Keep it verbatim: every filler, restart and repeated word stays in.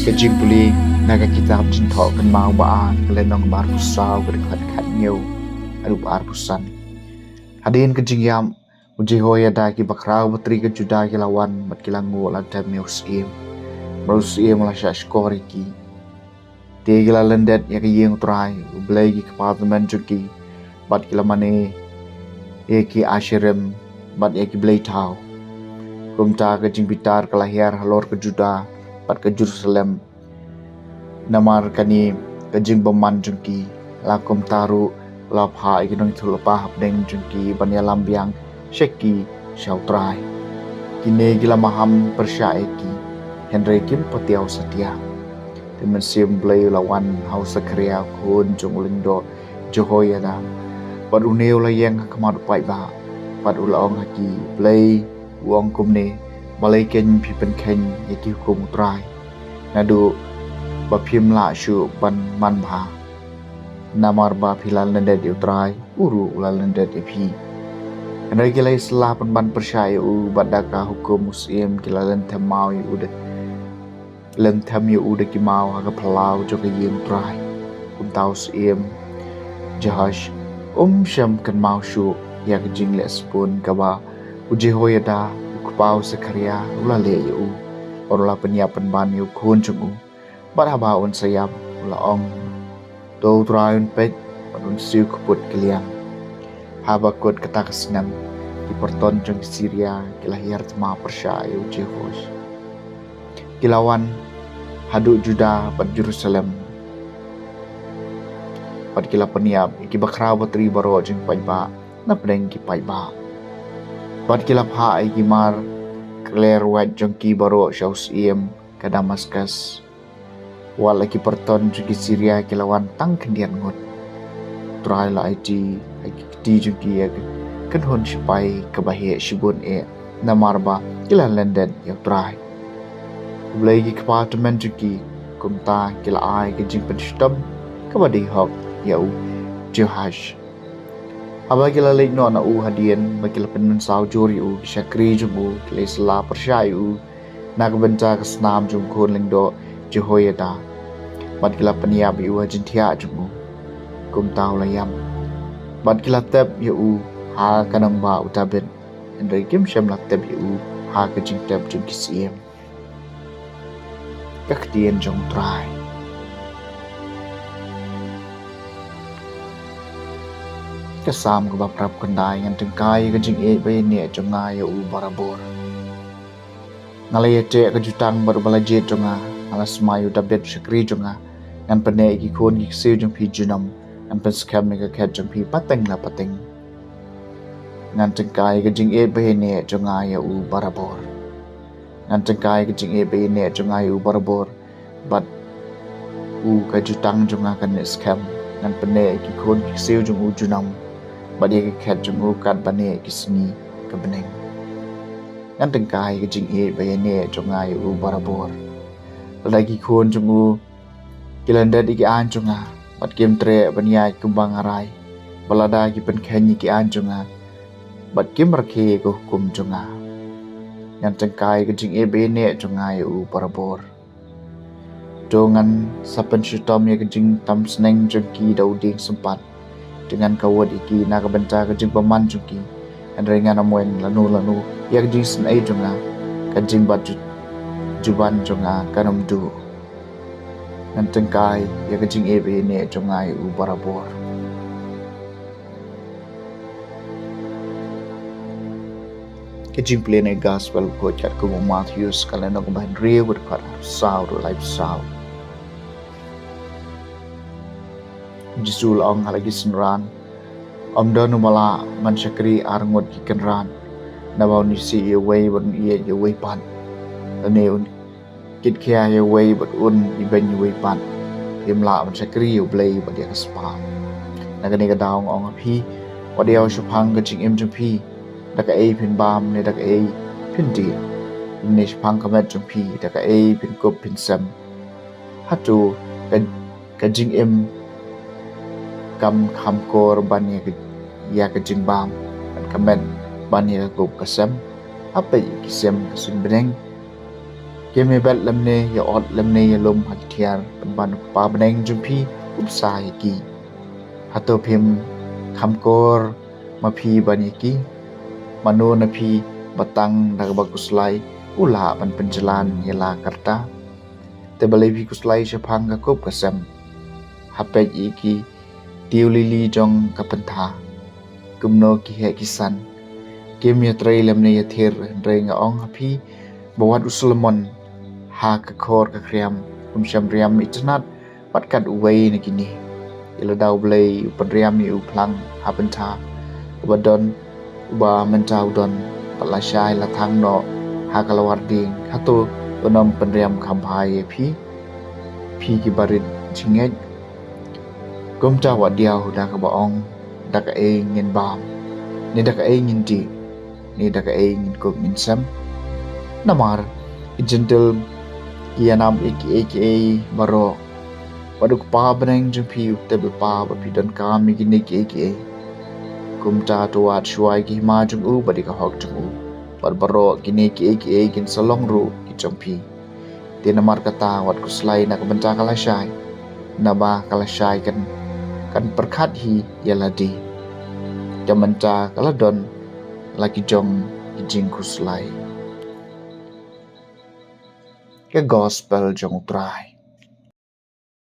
Ka jingpule na ka kitab Jingthoh Kynmaw ba ar, ka lynnong ba arphew saw, ka dkhot khathynñiew haduh ba arphew san. Hadien ka jingïap u Jehoiada, ki bakhraw batri ka Judah ki la wan bad ki la nguh la dem ïa u syiem, bad u syiem u la shah shkor ïa ki. Te ki la lyndet ïa ka ïing U Trai, U Blei ki kpa tymmen jong ki, bad ki la mane ïa ki Asherim bad ïa ki blei thaw. Kumta ka jingbitar ka la hiar halor ka Judah bad ka Jerusalem namar kane ka jingbymman jong ki. La kumta ruh, la phah ïa ki nongïathuhlypa hapdeng jong ki ban ïalam biang sha ki sha U Trai. Kine ki la maham pyrshah ïa ki, hynrei kim patiaw satia. Te Mynsiem Blei u la wan ha u Sakharaïa, u khun jong u lyngdoh Jehoiada, bad une u la ïeng ha khmat u paidbah, bad u la ong ha ki, Blei u ong kumne, balei kein phi pynkheiñ ïa ki hukum U Trai, naduh ba phim lah shuh ban manbha? Namar ba phi la lyndet ïa U Trai, u ruh u la lyndet ïa phi. Hynrei ki la ïasylla pynban pyrshah ïa u, bad da ka hukum u syiem ki la lynthem maw ïa u da, lynthem ïa u da ki maw ha ka phyllaw jong ka ïing U Trai. Kumta u syiem Jehoash um shym kynmaw shuh ïa ka jingleh spun kaba u Jehoiada u kpa u Sakharaïa u la leh ïa u, bad u la pynïap pynban ïa u khun jong u. Bad haba un sa ïap, u la ong, To U Trai un peit bad un siew kput ka liang. Haba kut kata ka snem, ki pyrton jong ki Syria ki la hiar thma pyrshah ïa u Jehoash. Ki la wan haduh Judah bad Jerusalem, bad ki la pynïap ïa ki bakhraw batri baroh jong ki paidbah napdeng ki paidbah, bad ki la phah ïa ki mar kler wait jong ki baroh sha u syiem ka Damaskus. Wat la ki pyrton jong ki Syria ki la wan tang khyndiat ngut, U Trai u la aiti ha ki kti jong ki ïa ka kynhun shipai kaba heh shibun eh, namar ba ki la lyndet ïa U Trai, U Blei ki kpa tymmen jong ki. Kumta ki la ai ka jingpynshitom kaba dei hok ïa u Jehoash. Haba ki la leit noh na u hadien ba ki la pynmynsaw jur ïa u, ki shakri jong u ki la ïasylla pyrshah ïa u na ka bynta ka snam jong u khun lyngdoh Jehoiada, bad ki la pynïap ïa u ha jingthiah jong u. Kumta u la ïap, bad ki la tep ïa u ha ka nongbah u Dabid, hynrei kim shym la tep ïa u ha ka jingtep jong ki syiem. Ka ktien jong U Trai. Ka Salm kaba phra phew khyndai. Ngan tyngkai ïa ka jingïeit ba ïaineh jong nga ïa u barabor. Nga la ïateh ka jutang bad uba la jied jong nga, nga la smai ïa u Dabid u shakri jong nga. Ngan pynneh ïa ki khun ki ksiew jong phi junom, ngan pynskhem ïa ka khet jong phi pateng la pateng. Ngan tyngkai ïa ka jingïeit ba ïaineh jong nga ïa u barabor. Ngan tyngkai ïa ka jingïeit ba ïaineh jong nga ïa u barabor, bad u ka jutang jong nga kan ïa skhem. Ngan pynneh ïa ki khun ki ksiew jong u junom, bad ïa ka khet jong u katba neh ïa ki sngi ka bneng. Ngan tyngkai ïa ka jingïeit ba ïaineh jong nga ïa u barabor. Lada ki khun jong u ki lyndet ïa ki aiñ jong nga, bad kim treh ban ïaid kumba nga rai, bad lada ki pynkheiñ ïa ki aiñ jong nga, bad kim rakhe ïa ka hukum jong nga, ngan tyngkai ïa ka jingïeit ba ïaineh jong nga ïa u barabor. To ngan sa pynshitom ïa ka jingtam sneng jong ki da u dieng sympat, te ngan kawut ïa ki na ka bynta ka jingbymman jong ki. Hynrei ngan ym weng lano lano ïa ka jingsynei jong nga, ka jingbat ju-, juban jong nga kan ym duh. Ngan tyngkai ïa ka jingïeit ba ïaineh jong nga ïa u barabor. Ka jingpule na ka Gospel bakhuid katkum u Mathaios, ka lynnong ba hynriew, ka dkhot arphew saw haduh laiphew saw. U Jisu u la ong ha la ki synran, ym don uba lah ban shakri ar ngut ki kynrad, naba un isih ïa uwei bad un ïeit ïa uwei pat, lane un kitkhia ïa uwei bad un ibeiñ ïa uwei pat. Phim lah ban shakri ïa U Blei bad ïa ka spah. Na kane ka daw nga ong ha phi, wat ïaw shaphang ka jingim jong phi, da kaei phin bam ne da kaei phin dih. Lane shaphang ka met jong phi, da kaei phin kup phin sem. Hato ka, ka jingim kam kham kor ban ïa ka, ïa ka jingbam, bad ka met ban ïa ka kup ka sem? Hap peit ïa ki sem ka suiñ bneng, ki Ïa me bet lymne ïa ot lymne ïa lum ha ki thiar, pynban u Kpa bneng jong phi u bsa ïa ki. Hato phim kham kor ma phi ban ïa ki? Mano na phi ba tang da kaba khuslai u lah ban pynjlan ïa la ka rta? Te balei phi khuslai shaphang ka kup ka sem? Ha peit ïa ki tiew lili jong ka pyntha, kumno ki heh ki san. Kim ïatrei lymne ïathir, hynrei nga ong ha phi ba wat u Solomon ha ka khor ka khriam um shym riam itynnad bad kat uwei na kine. Ïa lada U Blei u pynriam ïa u phlang ha pyntha, uba don, uba mynta u don, bad lashai la thang noh ha ka lawar dieng, hato un ym pynriam kham bha ïa phi, phi kiba rit jingngeit? Kumta wat diaw da kaba ong, da kaei ngin bam, ne da kaei ngin dih, ne da kaei ngin kup ngin sem? Namar ki Jentil ki ïanam ïa kiei kiei baroh, bad u Kpa bneng jong phi u tip lypa ba phi donkam ïa kine kiei kiei. Kumta to wat shuwa ïa ki hima jong u bad ïa ka hok jong u, bad baroh kine kiei kiei kin sa long ruh ki jong phi. Te namar kata wat khuslai na ka bynta ka lashai, naba ka lashai kan, kan pyrkhat hi ïa lade. Ka bynta ka la don la ki jong ki jingkhuslai. Ka Gospel jong U Trai.